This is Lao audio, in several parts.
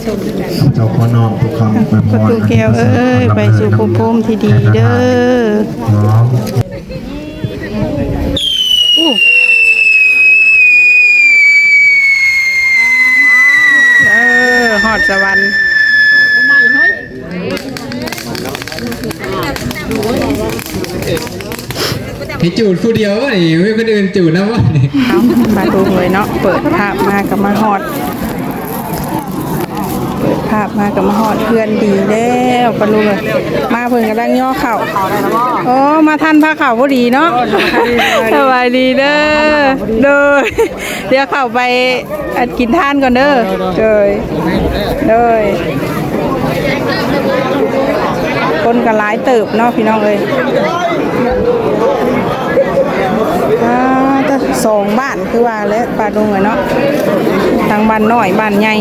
ເຈົ້າຂໍນ້ອມທຸກຄຳອວຍພອນ ປະຕູແກ້ວເອີຍ ໄປສູ່ພົບພູມທີ່ດີເດີ. ເອີ ຮອດສະຫວັນ. ໃຫ້ຈູດຜູ້ດຽວບໍ່ນີ້? ມີຄົນອື່ນຈູດນຳບໍ່ນີ້? ເອົ້າ ປາລຸງເອີຍເນາະ ເປີດພາບມາກໍມາຮອດ ເປີດພາບມາກໍມາຮອດເຮືອນດີແລ້ວ ປາລຸງເອີຍ. ມາເພິ່ນກຳລັງຍໍເຂົ້າ. ໂອ້ ມາທັນພາເຂົ້າພໍດີເນາະ. ສະບາຍດີເດີ. ໂດຍ ດຽວເຂົ້າໄປ ອັນ ກິນທານກ່ອນເດີ. ໂດຍ ໂດຍ ຄົນກໍຫຼາຍເຕີບເນາະພີ່ນ້ອງເອີຍ. ອ່າ ແຕ່ສອງບ້ານຄືວ່າແຫຼະ ປາລຸງເອີຍເນາະ ທັງບ້ານນ້ອຍບ້ານໃຫຍ່.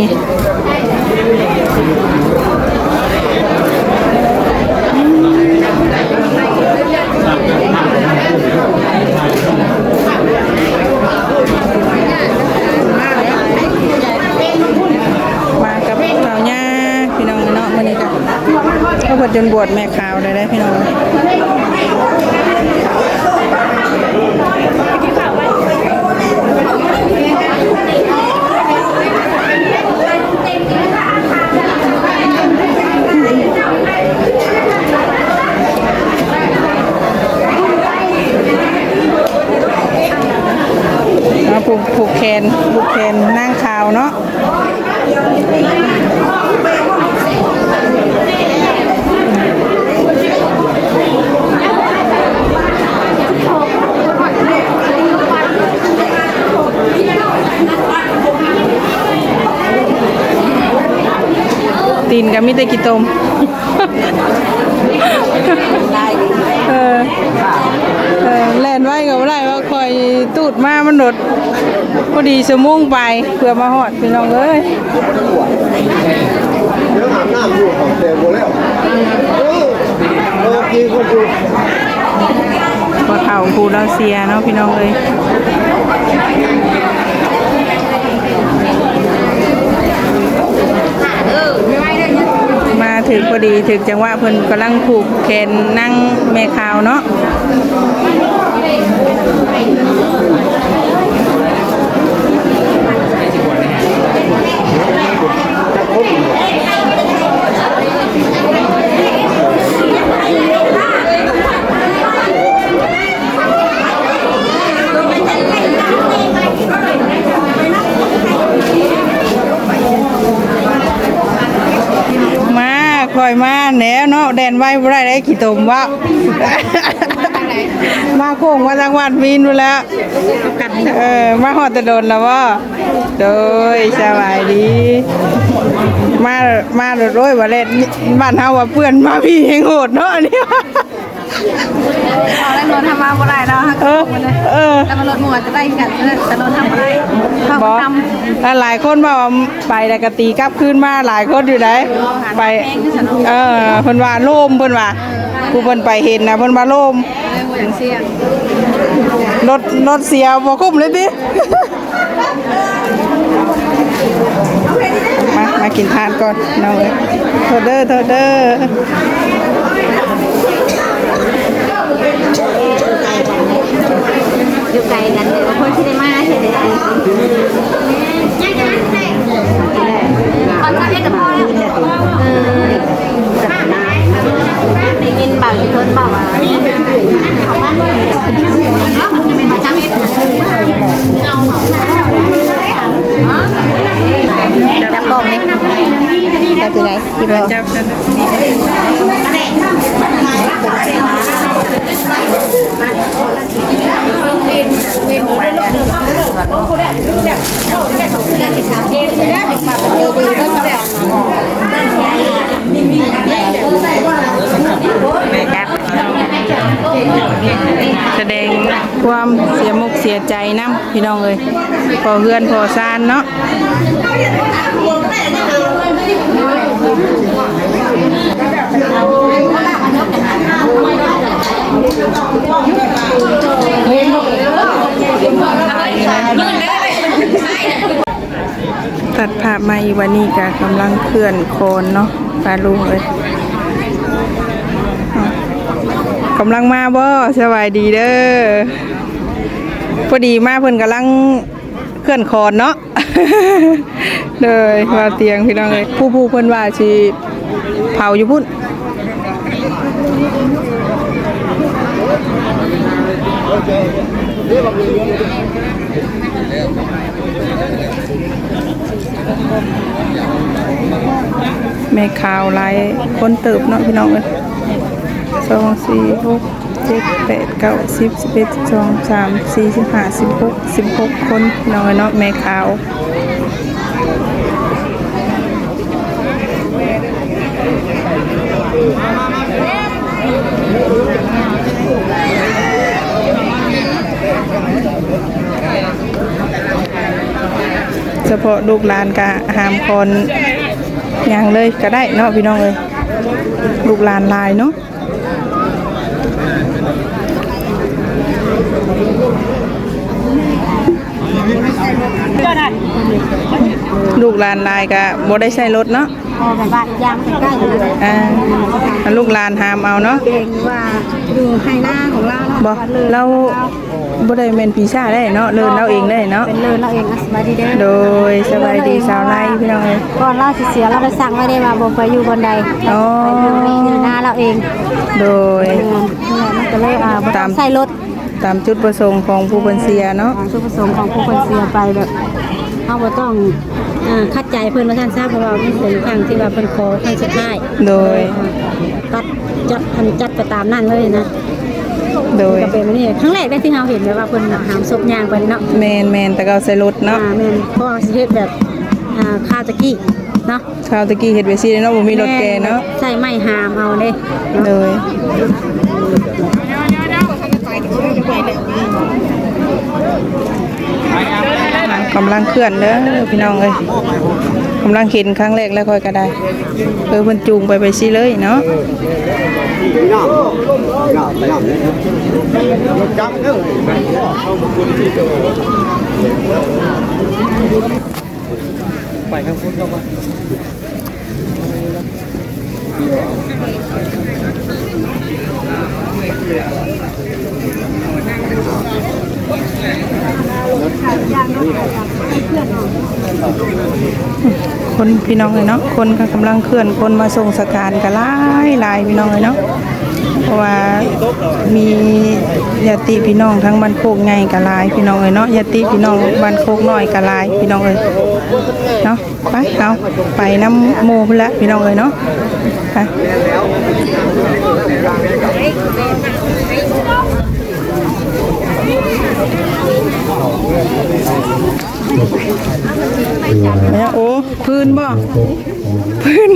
ມາກັບເຖົ້າຍ່າພີ່ນ້ອງເນາະ ມື້ນີ້ກໍ ເພິ່ນຈົນບວດແມ່ຂາວໄດ້ເດ້ພີ່ນ້ອງ. ເອົາ ຜູກ ຜູກແຂນ ຜູກແຂນນາງຂາວເນາະ. ຕີນກໍມີແຕ່ຂີ້ຕົມ. ເອີ ເອີ ແລ່ນໄວກໍບໍ່ໄດ້ ວ່າຂ້ອຍຕູດມາມັນໂດດ ພໍດີຊົ່ວໂມງປາຍເພື່ອມາຮອດ ພີ່ນ້ອງເອີຍ. ຍັງອາບນ້ຳຢູ່ ຂອງແຕ່ບໍ່ແລ້ວ. ເອີ ເອີ ກິນກ່ອນຢູ່. ພໍ່ເຖົ້າຜູ້ລາວເສຍເນາະ ພີ່ນ້ອງເອີຍ. ມາຖືກພໍດີ ຖືກຈັງຫວະ ເພິ່ນກຳລັງຜູກແຂນນາງແມ່ຂາວເນາະ. ມາ ຄ່ອຍມາແລ້ວເນາະ ແລ່ນໄວບໍ່ໄດ້ເດ້ ຂີ້ຕົມເວົ້າ. ມາໂຄ້ງມາທາງບ້ານມີນພຸ້ນແລ້ວ. ເອີ ມາຮອດແຕ່ດົນແລ້ວບໍ່? ໂດຍ ສະບາຍດີ. ມາ ມາໂດດ ໂອ້ຍ ວ່າແລ່ນ ບ້ານເຮົາວ່າເປື້ອນ ມາພີ້ແຮ່ງໂຫດເນາະ ອັນນີ້. ເອົາແລ້ວ ລົດທຳມາບໍ່ໄດ້ເນາະ. ເອີ ເອີ ແຕ່ວ່າລົດໝູ່ອາດຈະໄດ້ຄືກັນ ແຕ່ລົດທຳບໍ່ໄດ້. ບໍ່ ຫຼາຍໆຄົນເວົ້າວ່າໄປແລ້ວກໍຕີກັບຄືນມາ ຫຼາຍຄົນຢູ່ໃດ໋ ໄປ. ເອີ ເພິ່ນວ່າໂລມ ເພິ່ນວ່າ ຜູ້ເພິ່ນໄປເຫັນນະ ເພິ່ນວ່າໂລມ. ເອີ ບໍ່ຢາກສ່ຽງ ລົດ ລົດເສຍບໍ່ຄຸ້ມເລີຍຕິ. ມາ ມາກິນທານກ່ອນນ້ອງເອີຍ. ໂທດເດີ ໂທດເດີ. ຢູ່ໄກກັນເດີ ເພິ່ນຊິໄດ້ມາເຮັດໄດ້. ໄດ້ຍິນບາງຄົນບອກວ່າ ຈັບກ້ອງນີ້ ຈັບຄືໃດ? ສະແດງຄວາມເສຍມົກເສຍໃຈນຳ ພີ່ນ້ອງເອີຍ ພໍເຮືອນພໍຊານເນາະ. ຕັດພາບມາອີກ ວັນນີ້ກະກຳລັງເຄື່ອນຄອນເນາະ ປ້າລຸງເອີຍ ກຳລັງມາບໍ່? ສະບາຍດີເດີ ພໍດີມາເພິ່ນກຳລັງເຄື່ອນຄອນເນາະ ໂດຍ ວ່າຕຽງພີ່ນ້ອງເອີຍ ຜູ້ ຜູ້ເພິ່ນວ່າຊິເຜົາຢູ່ພຸ້ນ. ແມ່ຂາວຫຼາຍຄົນເຕີບເນາະພີ່ນ້ອງເອີຍ ສອງ ສີ່ ຫົກ ເຈັດ ແປດ ເກົ້າ ສິບ ສິບເອັດ ສິບສອງ ສິບສາມ ສີ່ ສິບຫ້າ ສິບຫົກ ສິບຫົກຄົນພີ່ນ້ອງເອີຍເນາະ ແມ່ຂາວ. ສະເພາະລູກຫຼານກະຫ້າມຄອນຫຍັງເລີຍກະໄດ້ເນາະພີ່ນ້ອງເອີຍ ລູກຫຼານຫຼາຍເນາະ. ລູກຫຼານຫຼາຍກະບໍ່ໄດ້ໃຊ້ລົດເນາະ ເອີ ແບບວ່າຢ່າງໃກ້ໆ ອ່າ ລູກຫຼານຫ້າມເອົາເນາະ ເກງວ່າຢູ່ໄຮ່ນາຂອງລາວເນາະ ບໍ່ ລາວບໍ່ໄດ້ແມ່ນຜີຊາໄດ້ເນາະ ເລີນລາວເອງໄດ້ເນາະ ເປັນເລີນລາວເອງ. ສະບາຍດີເດີ ໂດຍ ສະບາຍດີສາວໄລພີ່ນ້ອງເອີຍ ກ່ອນລາວຊິເສຍ ລາວໄດ້ສັ່ງໄວ້ເດ້ວ່າບໍ່ໄປຢູ່ບ່ອນໃດ ອໍ ໄປຢູ່ໃນນາລາວເອງ ໂດຍ ເອີ ມັນກະເລີຍ ອ່າ ບໍ່ຕ້ອງໃຊ້ລົດ ຕາມຈຸດປະສົງຂອງຜູ້ເພິ່ນເສຍເນາະ ຕາມຈຸດປະສົງຂອງຜູ້ເພິ່ນເສຍໄປ ແບບເຮົາບໍ່ຕ້ອງ ອ່າ ຂັດໃຈເພິ່ນວ່າຊັ້ນຊະ ເພາະວ່າມັນເປັນຄັ້ງທີ່ວ່າເພິ່ນຂໍຄັ້ງສຸດທ້າຍ ໂດຍ ຕັດຈັດ ອັນຈັດໄປຕາມນັ້ນເລີຍນະ ໂດຍ ກະເປັນແບບນີ້ ຄັ້ງແລກເດ້ທີ່ເຮົາເຫັນແບບວ່າເພິ່ນຫາມສົບຍ່າງໄປເນາະ ແມ່ນໆ ແຕ່ເກົ່າໃສ່ລົດເນາະ ອ່າ ແມ່ນ ເພາະວ່າຊິເຮັດແບບ ອ່າ ຄາວຕະກີ້ເນາະ ຄາວຕະກີ້ເຮັດແບບຊີ້ເນາະ ບໍ່ມີລົດແກ່ເນາະ ໃຊ້ໄມ້ຫາມເອົາເດ້ ໂດຍ ກຳລັງເຄື່ອນເດີພີ່ນ້ອງເອີຍ ກຳລັງເຫັນຄັ້ງແລກແລ້ວຂ້ອຍກະໄດ້ ເອີ ເພິ່ນຈູງໄປແບບຊີ້ເລີຍເນາະ ໄປທາງພຸ້ນເນາະ ຄົນພີ່ນ້ອງເອີຍເນາະ ຄົນກະກຳລັງເຄື່ອນ ຄົນມາສົ່ງສະການກະຫຼາຍໆ ພີ່ນ້ອງເອີຍເນາະ ເພາະວ່າມີຍາດຕິພີ່ນ້ອງທາງບ້ານໂຄກໃຫຍ່ກະຫຼາຍພີ່ນ້ອງເອີຍເນາະ ຍາດຕິພີ່ນ້ອງບ້ານໂຄກນ້ອຍກະຫຼາຍພີ່ນ້ອງເອີຍເນາະ. ໄປ ເຮົາໄປນຳໝູ່ພຸ້ນລະພີ່ນ້ອງເອີຍເນາະ ໄປ ໂອ້ ພື້ນບໍ່ ພື້ນ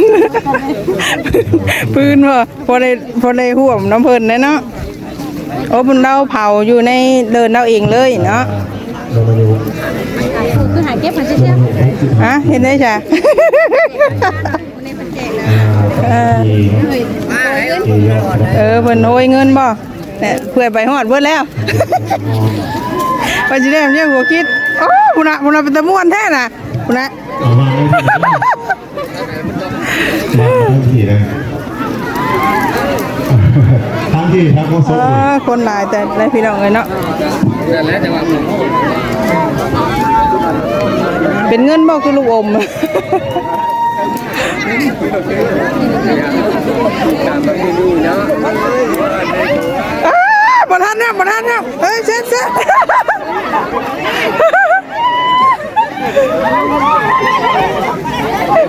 ພື້ນບໍ່ ພໍໄດ້ ພໍໄດ້ຮ່ວມນຳເພິ່ນແດ່ເນາະ. ໂອ້ ເພິ່ນລາວເຜົາຢູ່ໃນເດີ່ນລາວເອງເລີຍເນາະ. ຄືຫາເກັບຫັ້ນຊື່ໆ ຮະ ເຮັດໄດ້ຊະ ເອີ ເອີ ເພິ່ນໂອຍເງິນບໍ່ ແຫຼະ ເພື່ອໄປຮອດເບິດແລ້ວ ວ່າຊິໄດ້ຫຍັງບໍ່ຄິດ. ໂອ້ ພຸ້ນນະ ພຸ້ນນະ ເປັນຕາມ່ວນແທ້ນະ ພຸ້ນນະ. ມາທັງທີນະ ທັງທີທັງຄົນສົບ ເອີ ຄົນຫຼາຍແຕ່ລະພີ່ນ້ອງເອີຍເນາະ. ເປັນເງິນບໍ່ ຄືລູກອົມ ເອີ ບໍ່ທັນແລ້ວ ບໍ່ທັນແລ້ວ ເອີ ເຊັດ ເຊັດ.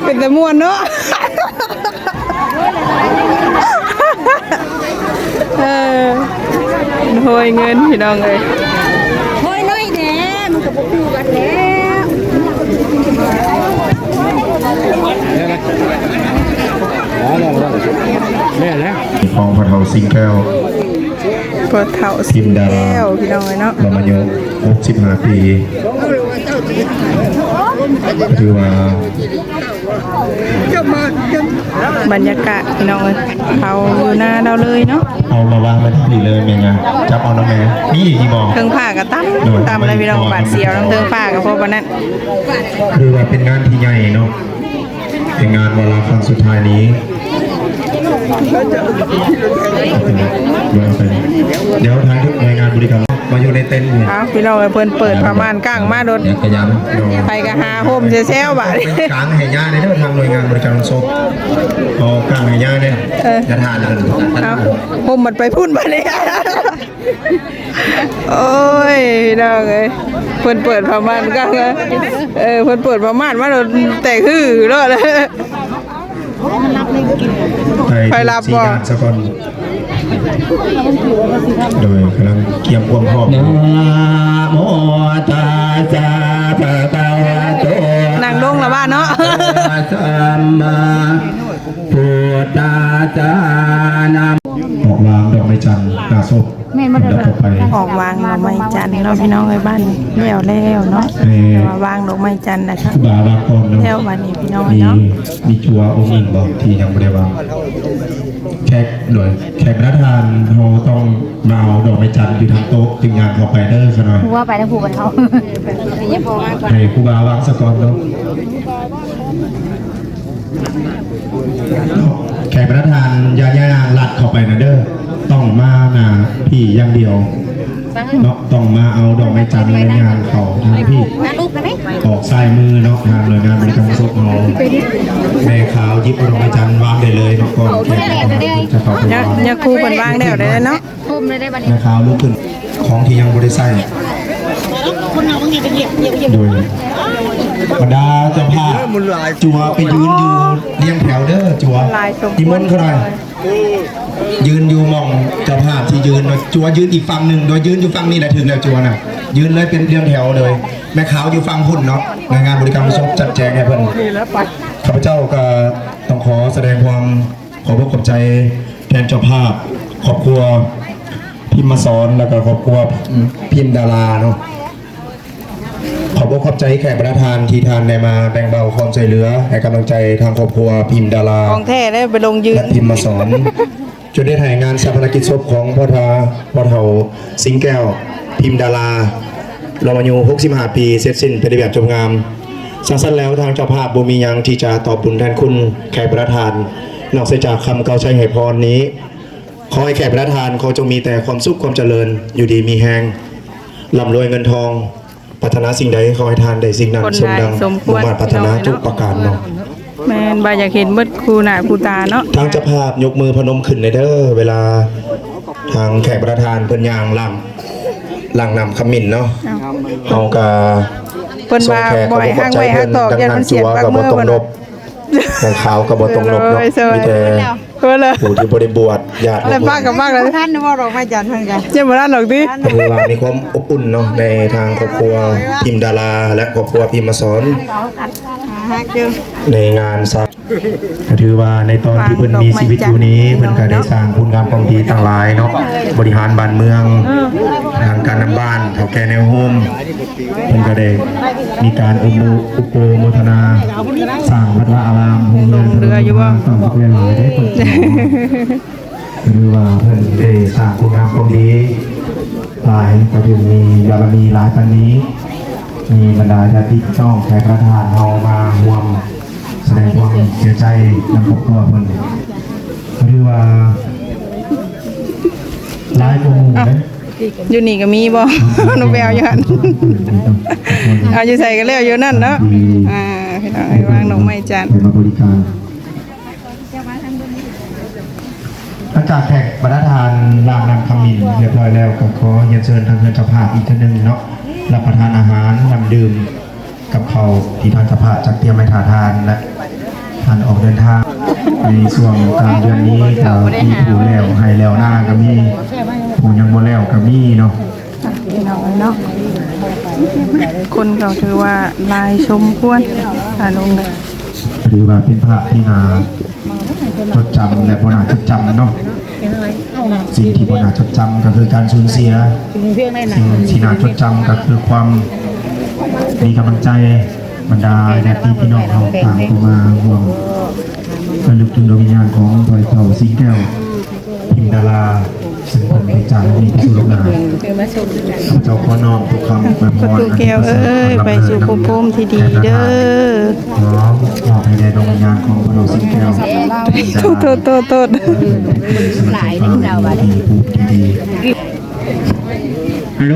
ເປັນຕາມ່ວນເນາະ ເອີ ໂຮຍເງິນພີ່ນ້ອງເອີຍ ໂຮຍໜ້ອຍແດ່ ມັນກະບໍ່ຄືກັນແລ້ວ ແມ່ນແລ້ວ ຂອງພໍ່ເຖົ້າສິງແກ້ວ. ພໍ່ເຖົ້າສິງແກ້ວ ພິມດາລາ ພີ່ນ້ອງເອີຍເນາະ ລຳອາຍຸຫົກສິບຫ້າປີ ຖືວ່າ ບັນຍາກາດພີ່ນ້ອງເອີຍ ເຜົາຢູ່ນາລາວເລີຍເນາະ. ເອົາມາວາງໄວ້ທັງພີ້ເລີຍແມ່ຍ່າ ຈັບເອົານຳແມ່ ມີອີກບໍ່? ເທິງຜ້າກະຕ່ຳ ໂດຍ ຕ່ຳເລີຍພີ່ນ້ອງ ບາດສຽວນຳເທິງຜ້າກະພໍປານນັ້ນ. ຖືວ່າເປັນງານທີ່ໃຫຍ່ເນາະ. ງານວາລະຄັ້ງສຸດທ້າຍນີ້ ດຽວທາງໜ່ວຍງານບໍລິການມາຢູ່ໃນເຕັນນີ້ ອ້າວ ພີ່ນ້ອງເອີຍ ເພິ່ນເປີດຜ້າມ່ານກາງມາໂດດ ເດີ ໃຜກໍຫາຮົ່ມແຊວໆ ບາດນີ້ ກາງໃຫ້ຍ່າແດ່ເດີ ທາງໜ່ວຍງານບໍລິການໂຮງສົບ ເອົາກາງໃຫ້ຍ່າແດ່ ເອີ ຢ່າທ່ານ ເອົາຮົ່ມມັນໄປພຸ້ນ ບາດນີ້. ໂອ້ຍ ພີ່ນ້ອງເອີຍ ເພິ່ນເປີດຜ້າມ່ານກາງ ເອີ ເພິ່ນເປີດຜ້າມ່ານມາໂດດ ແຕກຮືໂລດ ໃຜ ໃຜລັບບໍ່? ສະກ່ອນ ໂດຍກຳລັງກຽມຄວາມພ້ອມ ນະໂມຕັດສະພະຄະວະໂຕ ນັ່ງລົງລະວ່າເນາະ ອະລະຫະໂຕ ສຳມາ ພຸດທັດສະນະ ອອກວາງດອກໄມ້ຈັນໜ້າສົບ ແມ່ນບໍ່ ອັນດັບຕໍ່ໄປ ອອກວາງດອກໄມ້ຈັນເນາະ ພີ່ນ້ອງເອີຍ ບ້ານແລ້ວແລ້ວເນາະ ແຕ່ວ່າວາງດອກໄມ້ຈັນນະ ຄູບາວາງກ່ອນເນາະ ແລ້ວບັດນີ້ ພີ່ນ້ອງເອີຍເນາະ ມີ ມີຈົວອົງໜຶ່ງບໍ່ ທີ່ຍັງບໍ່ໄດ້ວາງ ແຂກ ໂດຍ ແຂກປະທານເຮົາຕ້ອງມາເອົາດອກໄມ້ຈັນຢູ່ທາງໂຕະ ຈຶ່ງຍ່າງເຂົ້າໄປເດີ ຊະໜ້ອຍ ວ່າໄປທາງຜູ້ກັນເຮົາ ໃຫ້ຄູບາວາງສະກ່ອນເນາະ. ເນາະ ແຂກປະທານຢ່າຍ່າງລັດເຂົ້າໄປນະເດີ ຕ້ອງມາໜ້າພີ້ຢ່າງດຽວເນາະ ຕ້ອງມາເອົາດອກໄມ້ຈັນ ແລະ ຍ່າງເຂົ້າທາງພີ້ ອອກຊ້າຍມືເນາະ ທາງໜ່ວຍງານບໍລິການສົບເຮົາ ແມ່ຂາວຫຍິບເອົາດອກໄມ້ຈັນວາງໄດ້ເລີຍເນາະ ກ່ອນແຂກປະທານຈະເຂົ້າໄປ ຍາຄູເພິ່ນວາງແລ້ວໄດ້ເນາະ. ໂຮມເລີຍໄດ້ບັດນີ້ ແມ່ຂາວລຸກຂຶ້ນ ຂອງທີ່ຍັງບໍ່ໄດ້ໃຊ້ ໂດຍບັນດາເຈົ້າພາບ ຈົວໄປຢືນຢູ່ລຽງແຖວເດີ ຈົວ ນິມົນເຂົາໜ່ອຍ ຢືນຢູ່ໝ່ອງເຈົ້າພາບທີ່ຢືນເນາະ ຈົວຢືນອີກຝັ່ງໜຶ່ງ ໂດຍຢືນຢູ່ຝັ່ງນີ້ແຫຼະ ຖືກແລ້ວ ຈົວນະ ຢືນເລີຍເປັນລຽງແຖວເລີຍ ແມ່ຂາວຢູ່ຝັ່ງພຸ້ນເນາະ ໜ່ວຍງານບໍລິການສົບຈັດແຈງໃຫ້ເພິ່ນ ຂ້າພະເຈົ້າກໍຕ້ອງຂໍສະແດງຄວາມ ຂອບອົກຂອບໃຈແທນເຈົ້າພາບ ຄອບຄົວພິມມະສອນ ແລ້ວກໍຄອບຄົວພິມດາລາເນາະ ຂອບອົກຂອບໃຈແຂກປະທານທີ່ທ່ານໄດ້ມາແບ່ງເບົາຄວາມຊ່ວຍເຫຼືອ ໃຫ້ກຳລັງໃຈທາງຄອບຄົວພິມດາລາ ຂອງແທ້ເດ້ ໄປລົງຢືນ ແລະ ພິມມະສອນ ຈົນໄດ້ໃຫ້ງານຊາປະນະກິດສົບຂອງພໍ່ທາ ພໍ່ເຖົ້າ ສິງແກ້ວ ພິມດາລາ ລວມອາຍຸຫົກສິບຫ້າປີ ເສັດສິ້ນເປັນລະບຽບຈົບງາມ. ຊັ້ນແລ້ວ ທາງເຈົ້າພາບບໍ່ມີຫຍັງທີ່ຈະຕອບບຸນແທນຄຸນແຂກປະທານ ນອກເສຍຈາກຄຳກ່າວໄຊໃຫ້ພອນນີ້ ຂໍໃຫ້ແຂກປະທານຂໍຈົ່ງມີແຕ່ຄວາມສຸກຄວາມຈະເລີນ ຢູ່ດີມີແຮງ ລ່ຳລວຍເງິນທອງ ປາດຖະໜາສິ່ງໃດຂໍໃຫ້ທ່ານໄດ້ສິ່ງນັ້ນ ຄົນຫຼາຍສົມຄວນ ສົມດັ່ງມຸ່ງມາດປາດຖະໜາທຸກປະການເນາະ. ພີ່ນ້ອງເອີຍເນາະ ແມ່ນ ບໍ່ຢາກເຫັນເບິດຄູ່ໜ້າຄູ່ຕາເນາະ. ທາງເຈົ້າພາບຍົກມືພະນົມຂຶ້ນແດ່ເດີ ເວລາທາງແຂກປະທານເພິ່ນຍ່າງລ້າງ ລ້າງນ້ຳຂະມິ້ນເນາະ. ເອົ້າ ເຮົາກະ ເພິ່ນວ່າບໍ່ໃຫ້ຮັກໄມ້ຮັກຕອກ ຢ້ານມັນສຽດປາກມືເພິ່ນວ່າ. ຂອງຂາວກໍບໍ່ຕົງລົບເນາະ ມີແຕ່ຜູ້ທີ່ບໍ່ໄດ້ບວດ ຍາດ ແລ້ວປາກກັບປາກແລ້ວ ບໍ່ທັນເວົ້າດອກໄມ້ຈັນເພິ່ນກະ ຍັງບໍ່ທັນດອກຕິ ຖືວ່າມີຄວາມອົບອຸ່ນເນາະ ໃນທາງຄອບຄົວພິມດາລາ ແລະ ຄອບຄົວພິມມະສອນ ໃນງານສາ ກໍຖືວ່າໃນຕອນທີ່ເພິ່ນມີຊີວິດຢູ່ນີ້ ເພິ່ນກໍໄດ້ສ້າງຄຸນງາມຄວາມດີຕັ້ງຫຼາຍເນາະ ບໍລິຫານບ້ານເມືອງ ທາງການນຳບ້ານ ເຖົ້າແກ່ແນວໂຮມ ເພິ່ນກໍໄດ້ມີການອຸໂມ ອຸໂປໂມທະນາ ສ້າງວັດວາອາລາມ ໂຮງຮຽນ ໂຮງເຮືອຢູ່ບໍ່? ຕ້ອງບັກຫຼາຍໆເດ້ ເພິ່ນ ຖືວ່າເພິ່ນໄດ້ສ້າງຄຸນງາມຄວາມດີຫຼາຍ ກໍຈຶ່ງມີບາລະມີຫຼາຍປານນີ້ ມີບັນດາຍາດຕິພີ່ນ້ອງແຂກປະທານເຮົາມາຮ່ວມສະແດງຄວາມເສຍໃຈນຳຄອບຄົວເພິ່ນ ກໍຖືວ່າຫຼາຍກວ່າໝູ່ເດ້. ຢູ່ນີ້ກໍມີບໍ່? ນ້ອງແວວຢູ່ຫັ້ນ ເອົາຢູ່ໃສກໍແລ້ວຢູ່ນັ້ນເນາະ. ອ່າ ພີ່ນ້ອງເອີຍ ວາງດອກໄມ້ຈັນ ໄດ້ມາບໍລິການ. ຫຼັງຈາກແຂກປະທານລ້າງນ້ຳຂະມິ້ນຮຽບຮ້ອຍແລ້ວ ກໍຂໍຮຽນເຊີນທາງເຮືອນເຈົ້າພາບອີກເທື່ອໜຶ່ງເນາະ ຮັບປະທານອາຫານ ນ້ຳດື່ມ ກັບເຂົ້າທີ່ທາງເຈົ້າພາບຈັດຕຽມໄວ້ຖ້າທ່ານ ແລະ ທ່ານອອກເດີນທາງ. ໃນຊ່ວງກາງເດືອນນີ້ກໍມີຜູ້ແລ້ວໄຮ່ແລ້ວນາກໍມີ ຜູ້ຍັງບໍ່ແລ້ວກໍມີເນາະ. ພີ່ນ້ອງເອີຍເນາະ ຄົນກໍຖືວ່າຫຼາຍສົມຄວນ ອາລົງເລີຍ ຖືວ່າເປັນພາບທີ່ໜ້າຈົດຈຳ ແລະ ບໍ່ໜ້າຈົດຈຳເນາະ. ສິ່ງທີ່ບໍ່ໜ້າຈົດຈຳກໍຄືການສູນເສຍ ສິ່ງທີ່ໜ້າຈົດຈຳກໍຄືຄວາມມີກຳລັງໃຈ ບັນດາຍາດຕິພີ່ນ້ອງເຮົາຕ່າງກໍມາຮ່ວມລະລຶກເຖິງດວງວິນຍານຂອງພໍ່ເຖົ້າສິງແກ້ວ ພິມດາລາ ເຊິ່ງເພິ່ນໄດ້ຈາກ ນີ້ຄືລູກຫຼານ ເຈົ້າຂໍນ້ອມທຸກຄຳອວຍພອນ ປະຕູແກ້ວເອີຍ ໄປສູ່ພົບພູມທີ່ດີເດີ. ຂໍມອບໃຫ້ແດ່ດວງວິນຍານຂອງພໍ່ຫຼວງສິງແກ້ວ ໂທດ ໂທດ ໂທດ ໂທດ ຫຼາຍເດ້ລາວວ່າ ທີ່ພູມທີ່ດີ. ຮັລໂຫຼ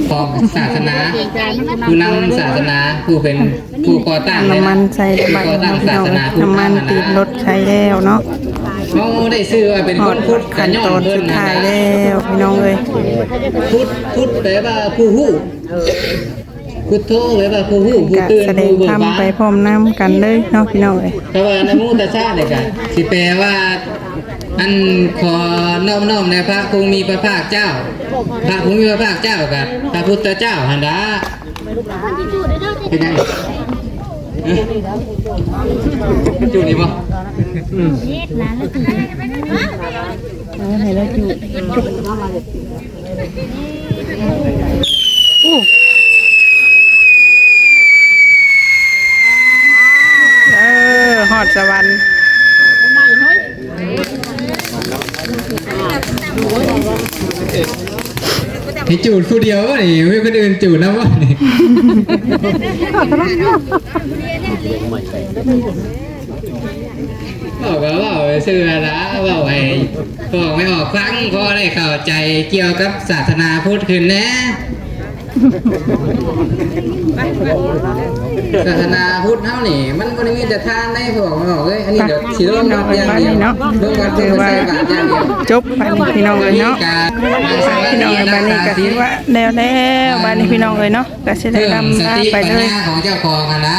ຂອງສາສະໜາ ຜູ້ນຳສາສະໜາ ຜູ້ເປັນຜູ້ກໍ່ຕັ້ງ ນ້ຳມັນໃສ່ໄປ ພີ່ນ້ອງເອີຍ ນ້ຳມັນຕິດລົດໃຊ້ແລ້ວເນາະ. ເຮົາໄດ້ຊື່ວ່າເປັນຄົນພຸດ ຂັ້ນຕອນສຸດທ້າຍແລ້ວ ພີ່ນ້ອງເອີຍ. ພຸດ ພຸດແປວ່າຜູ້ຮູ້ ພຸດໂທແປວ່າຜູ້ຮູ້ ຜູ້ຕື່ນ ສະແດງທຳໄປພ້ອມນຳກັນເລີຍເນາະ ພີ່ນ້ອງເອີຍ. ແຕ່ວ່ານະໂມຕັດສະນີ້ກະຊິແປວ່າ ອັນ ຂໍນອບນ້ອມແດ່ພະຜູ້ມີພະພາກເຈົ້າ ພະຜູ້ມີພະພາກເຈົ້າກະພະພຸດທະເຈົ້າຫັ້ນລະ. ເປັນຫຍັງ? ເອີ ຈຸນີ້ບໍ່? ອືມ ເອົາໃຫ້ລາວຈຸ. ອູ້ ເອີ ຮອດສະຫວັນ. ໃຫ້ຈູດຜູ້ດຽວບໍ່ນີ້? ມີຄົນອື່ນຈູດນຳບໍ່ນີ້? ເວົ້າກໍເວົ້າຊື່ຫັ້ນລະ ເວົ້າໃຫ້ພວກແມ່ອອກຟັງ ພໍໄດ້ເຂົ້າໃຈກ່ຽວກັບສາສະໜາພຸດຂຶ້ນແດ່. ສາສະໜາພຸດເຮົານີ້ ມັນບໍ່ໄດ້ມີແຕ່ທານໃດ ພວກນ້ອງເອີຍ. ອັນນີ້ກໍຊິລົງວັດຢ່າງດຽວ ລົງວັດ ລົງໄປໃສ່ບາດຢ່າງດຽວ. ຈົບບັດນີ້ພີ່ນ້ອງເອີຍເນາະ ພີ່ນ້ອງເອີຍ. ບັດນີ້ກໍຖືວ່າແລ້ວແລ້ວ ບັດນີ້ພີ່ນ້ອງເອີຍເນາະ ກໍຊິໄດ້ລ່ຳລາໄປເລີຍ. ຂອງເຈົ້າຂອງຫັ້ນລະ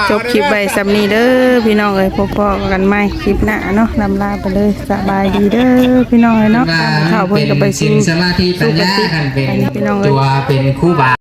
ຈົບຄລິບໄວ້ສ່ຳນີ້ເດີພີ່ນ້ອງເອີຍ. ພົບພໍ້ກັນໃໝ່ຄລິບໜ້າເນາະ ລ່ຳລາໄປເລີຍ. ສະບາຍດີເດີພີ່ນ້ອງເອີຍເນາະ. ທາງເຖົ້າເພິ່ນກໍໄປສູ່ສຸຄະຕິ ອັນນີ້ພີ່ນ້ອງເອີຍ ຕົວເປັນຄູບາ